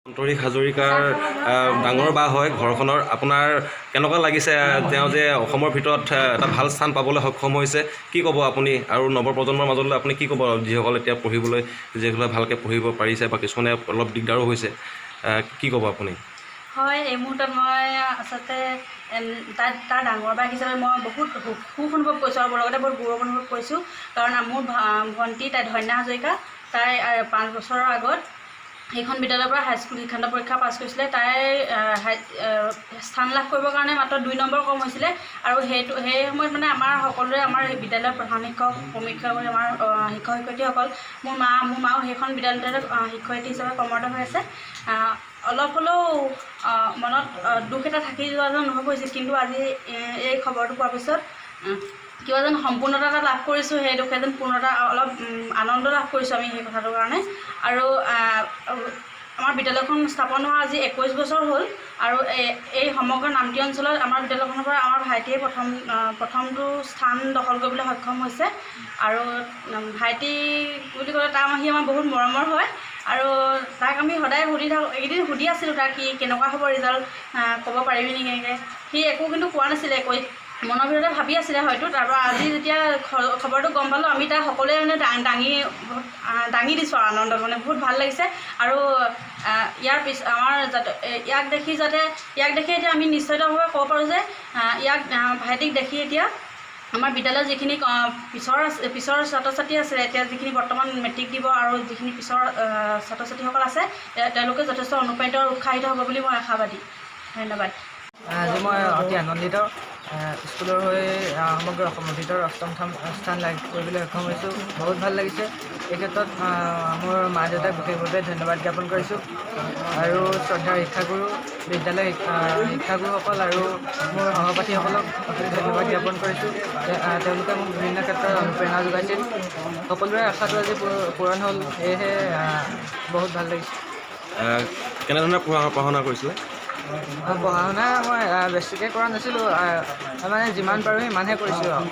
অন্তৰীষ হাজৰিকাৰ ডাঙৰ বা হয় ঘৰখনৰ। আপোনাৰ কেনেকুৱা লাগিছে, তেওঁ যে অসমৰ ভিতৰত এটা ভাল স্থান পাবলৈ সক্ষম হৈছে? কি ক'ব আপুনি আৰু নৱপ্ৰজন্মৰ মাজলৈ আপুনি কি ক'ব, যিসকল এতিয়া পঢ়িবলৈ, যিসকলে ভালকৈ পঢ়িব পাৰিছে বা কিছুমানে অলপ দিগদাৰো হৈছে, কি ক'ব আপুনি? হয়, এই মুহূৰ্তত মই আচলতে তাত তাৰ ডাঙৰ বায়েক হিচাপে মই বহুত সুখ সুখ অনুভৱ কৰিছোঁ আৰু লগতে বহুত গৌৰৱ অনুভৱ কৰিছোঁ। কাৰণ মোৰ ভণ্টি, তাই ধন্যা হাজৰিকা, তাই 5 বছৰৰ আগত সেইখন বিদ্যালয়ৰ পৰা হাইস্কুল শিক্ষান্ত পৰীক্ষা পাছ কৰিছিলে। তাই স্থান লাভ কৰিবৰ কাৰণে মাত্ৰ 2 নম্বৰ কম হৈছিলে। আৰু সেই সময়ত মানে আমাৰ সকলোৰে, আমাৰ বিদ্যালয়ৰ প্ৰধান শিক্ষক, সমীক্ষক, আমাৰ শিক্ষক শিক্ষয়িত্ৰীসকল, মোৰ মাও সেইখন বিদ্যালয়তে শিক্ষয়িত্ৰী হিচাপে কৰ্মৰত হৈ আছে। অলপ হ'লেও মনত দুখ এটা থাকি যোৱা যেন অনুভৱ হৈছিল। কিন্তু আজি এই খবৰটো পোৱাৰ পিছত কিবা যেন সম্পূৰ্ণতা এটা লাভ কৰিছোঁ। সেই দুখে যেন পূৰ্ণতা অলপ আনন্দ লাভ কৰিছোঁ আমি সেই কথাটোৰ কাৰণে। আৰু আমাৰ বিদ্যালয়খন স্থাপন হোৱা আজি 21 বছৰ হ'ল আৰু এই সমগ্ৰ নামতি অঞ্চলত আমাৰ বিদ্যালয়খনৰ পৰা আমাৰ ভাইটিয়ে প্ৰথমটো স্থান দখল কৰিবলৈ সক্ষম হৈছে। আৰু ভাইটি বুলি ক'লে সি আমাৰ বহুত মৰমৰ হয় আৰু তাক আমি সদায় সুধি থাকোঁ। এইকেইদিন সুধি আছিলোঁ তাক, কি কেনেকুৱা হ'ব ৰিজাল্ট, ক'ব পাৰিবি নেকি এনেকৈ। সি একো কিন্তু কোৱা নাছিলে, কৈ মনৰ ভিতৰতে ভাবি আছিলে হয়তো। তাৰপৰা আজি যেতিয়া খবৰটো গম পালোঁ, আমি তাক সকলোৱে মানে দাঙি দাঙি দিছোঁ আৰু আনন্দত মানে বহুত ভাল লাগিছে। আৰু ইয়াৰ পিছ আমাৰ যাতে ইয়াক দেখি এতিয়া আমি নিশ্চিতভাৱে ক'ব পাৰোঁ যে ইয়াক ভাইটিক দেখি এতিয়া আমাৰ বিদ্যালয়ৰ যিখিনি পিছৰ আছে, পিছৰ ছাত্ৰ ছাত্ৰী আছে, এতিয়া যিখিনি বৰ্তমান মেট্ৰিক দিব আৰু যিখিনি পিছৰ ছাত্ৰ ছাত্ৰীসকল আছে, তেওঁলোকে যথেষ্ট অনুপ্ৰাণিত আৰু উৎসাহিত হ'ব বুলি মই আশাবাদী। ধন্যবাদ। আজি মই অতি আনন্দিত। স্কুলৰ হৈ সমগ্ৰ অসমৰ ভিতৰত অষ্টম স্থান লাভ কৰিবলৈ সক্ষম হৈছোঁ। বহুত ভাল লাগিছে। এই ক্ষেত্ৰত মোৰ মা দেউতাক বিশেষভাৱে ধন্যবাদ জ্ঞাপন কৰিছোঁ আৰু শ্ৰদ্ধাৰ শিক্ষাগুৰু, বিদ্যালয়ৰ শিক্ষাগুৰুসকল আৰু মোৰ সহপাঠীসকলক অতি ধন্যবাদ জ্ঞাপন কৰিছোঁ। তেওঁলোকে মোক বিভিন্ন ক্ষেত্ৰত অনুপ্ৰেৰণা যোগাইছিল। সকলোৰে আশাটো আজি পূৰণ হ'ল, সেয়েহে বহুত ভাল লাগিছে। কেনেধৰণে পঢ়া পঢ়া শুনা কৰিছিলে? পঢ়া শুনা মই বেছিকৈ কৰা নাছিলোঁ, মানে যিমান পাৰোঁ সিমানহে কৰিছোঁ আৰু।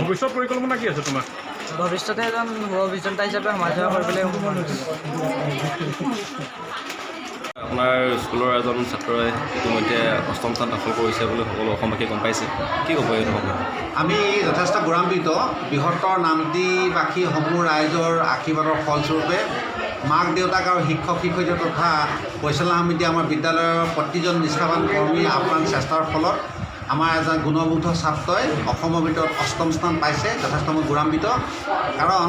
ভৱিষ্যত পৰিকল্পনা কি আছে তোমাৰ? ভৱিষ্যতে এজন সু অভিযন্তা হিচাপে সমাজ সেৱা কৰিবলৈ মোৰ মন আছে। আপোনাৰ স্কুলৰ এজন ছাত্ৰই ইতিমধ্যে অষ্টম স্থান দখল কৰিছে বুলি সকলো অসমবাসীয়ে গম পাইছে। কি ক'ব এই সম্পৰ্কে? আমি যথেষ্ট গৌৰৱান্বিত। বৃহত্তৰ নামতিবাসী সমূহ ৰাইজৰ আশীৰ্বাদৰ ফলস্বৰূপে, মাক দেউতাক আৰু শিক্ষক শিক্ষয়িত্ৰী তথা পৰিচালনা সমিতি, আমাৰ বিদ্যালয়ৰ প্ৰতিজন নিষ্ঠাবান কৰ্মীৰ আপ্ৰাণ চেষ্টাৰ ফলত আমাৰ এজন গুণমুগ্ধ ছাত্ৰই অসমৰ ভিতৰত অষ্টম স্থান পাইছে। যথেষ্ট মই গৌৰৱান্বিত, কাৰণ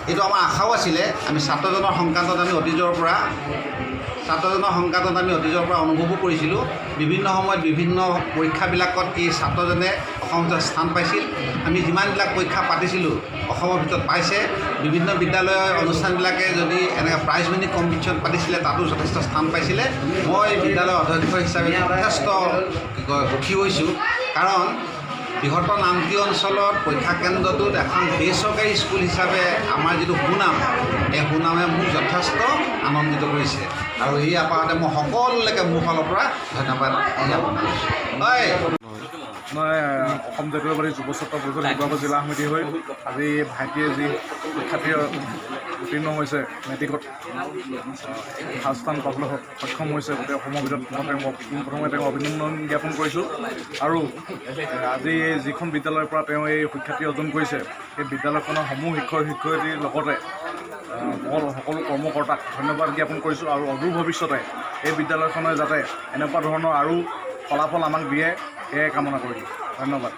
এইটো আমাৰ আশাও আছিলে। আমি ছাত্ৰজনৰ সংক্ৰান্তত আমি অতীজৰ পৰা ছাত্ৰজনৰ সংক্ৰান্তত আমি অতীজৰ পৰা অনুভৱো কৰিছিলোঁ। বিভিন্ন সময়ত বিভিন্ন পৰীক্ষাবিলাকত এই ছাত্ৰজনে অসমৰ ভিতৰত স্থান পাইছিল। আমি যিমানবিলাক পৰীক্ষা পাতিছিলোঁ, অসমৰ ভিতৰত পাইছে। বিভিন্ন বিদ্যালয়ৰ অনুষ্ঠানবিলাকে যদি এনেকৈ প্ৰাইজ মানি কম্পিটিশ্যন পাতিছিলে, তাতো যথেষ্ট স্থান পাইছিলে। মই বিদ্যালয়ৰ অধ্যক্ষ হিচাপে যথেষ্ট কি কয় সুখী হৈছোঁ, কাৰণ বৃহত্তৰ নামতি অঞ্চলত পৰীক্ষা কেন্দ্ৰটোত এখন বেচৰকাৰী স্কুল হিচাপে আমাৰ যিটো সুনাম, এই সুনামে মোক যথেষ্ট আনন্দিত কৰিছে। আৰু এই আপাহতে মই সকলোলৈকে মোৰ ফালৰ পৰা ধন্যবাদ জ্ঞাপন কৰিছোঁ। হয়। মই অসম জাতীয়তাবাদী যুৱ ছাত্ৰ পৰিষদ, শিৱসাগৰ জিলা সমিতিৰ হৈ আজি ভাইটিয়ে যি সুখ্যাতি উত্তীৰ্ণ হৈছে, মেট্ৰিকত ফাৰ্ষ্ট স্থান পাবলৈ সক্ষম হৈছে গোটেই অসমৰ ভিতৰত, মই তেওঁক পোনপ্ৰথমে তেওঁক অভিনন্দন জ্ঞাপন কৰিছোঁ। আৰু আজি এই যিখন বিদ্যালয়ৰ পৰা তেওঁ এই সুখ্যাতি অৰ্জন কৰিছে, সেই বিদ্যালয়খনৰ সমূহ শিক্ষক শিক্ষয়িত্ৰীৰ লগতে সকলো কৰ্মকৰ্তাক ধন্যবাদ জ্ঞাপন কৰিছোঁ। আৰু অদূৰ ভৱিষ্যতে এই বিদ্যালয়খনে যাতে এনেকুৱা ধৰণৰ আৰু ফলাফল আমাক দিয়ে, সেয়াই কামনা কৰিলোঁ। ধন্যবাদ।